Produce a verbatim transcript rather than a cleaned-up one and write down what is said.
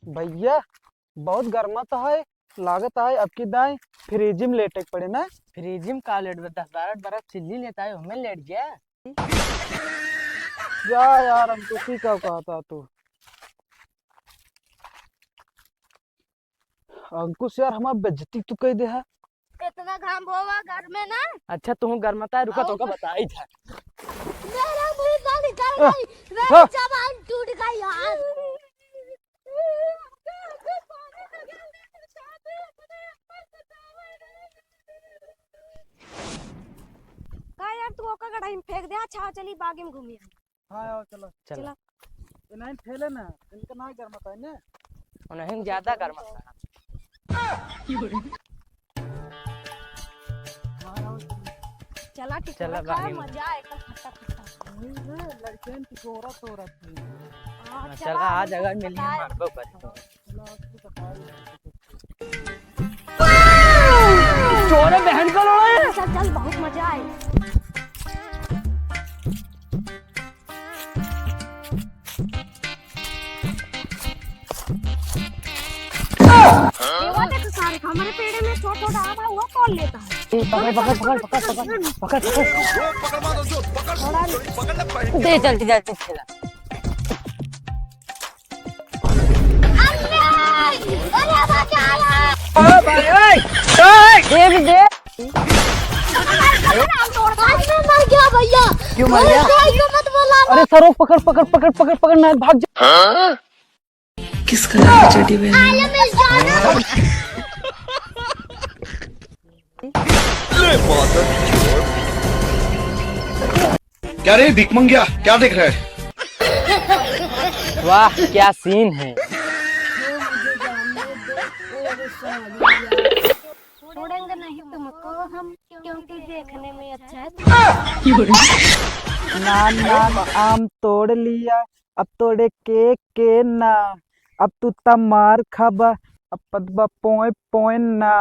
भैया, बहुत गर्मा तो है, लागत है अब की दाई फ्रिज में लेटे के पड़े ना। फ्रिज में का लेटबे, दस बारह बरस चिल्ली लेता है, हमें लेट गया। जा यार, हमको की का कहता तू। अंकुश यार, हमार बेइज्जती तू कई दे है। इतना घाम होवा घर में ना। अच्छा, तू गर्मता है, रुका, हाँ। तोका बताई था। मेरा मुंह से निकल आह, गई, मेरी आह। जबान टूट गई यार। का यार, तू ओका गड़ाई में फेंक दे। अच्छा, चली बागी में घूमी आई। हाँ, आओ, चलो। चलो। चला। ये नहीं फैले ना, इनका ना गर्म होता है ना। उन्हें ज्यादा गर्म होता है। हाँ, आओ, चलो। चला, ठीक चला, है, बाहर मजा आए, एकदम खट्टा खट्टा। वही ना, लड़कियां की औरत हो रखी है। हाँ, हाँ, चला, चला, आज अगर मिल गया, मारबो करी तो। चला, आपको बताओ। चोरे बहन का लोड़ा है। चल, चल, बहुत मजा आए। ये वाले तो सारे हमारे पेड़े में छोट छोट आम है, वो कौन लेता है? ए, पकड़, पकड़, पकड़, पकड़, पकड़, पकड़, पकड़। दे, जल्दी, जल्दी, चला। अरे भाई, ओए, ओए। दे भी दे। आज मैं मर गया भैया। क्यों मर गया? अरे भाई को मत बोला। अरे सरोज, पकड़, पकड़, पकड़, पकड़, पकड़, ना भाग जा। किस कलर की चड्डी पहनी है? आलम इस जाना। क्या रे भिकमंगिया, क्या देख रहा है? वाह, क्या सीन है। छोड़ेंगे नहीं तुमको हम, क्योंकि देखने में अच्छा है। नाम नाम आम तोड़ लिया, अब तोड़े के के ना, अब तू त मार खाबा, अब पदबा पोए पोए ना।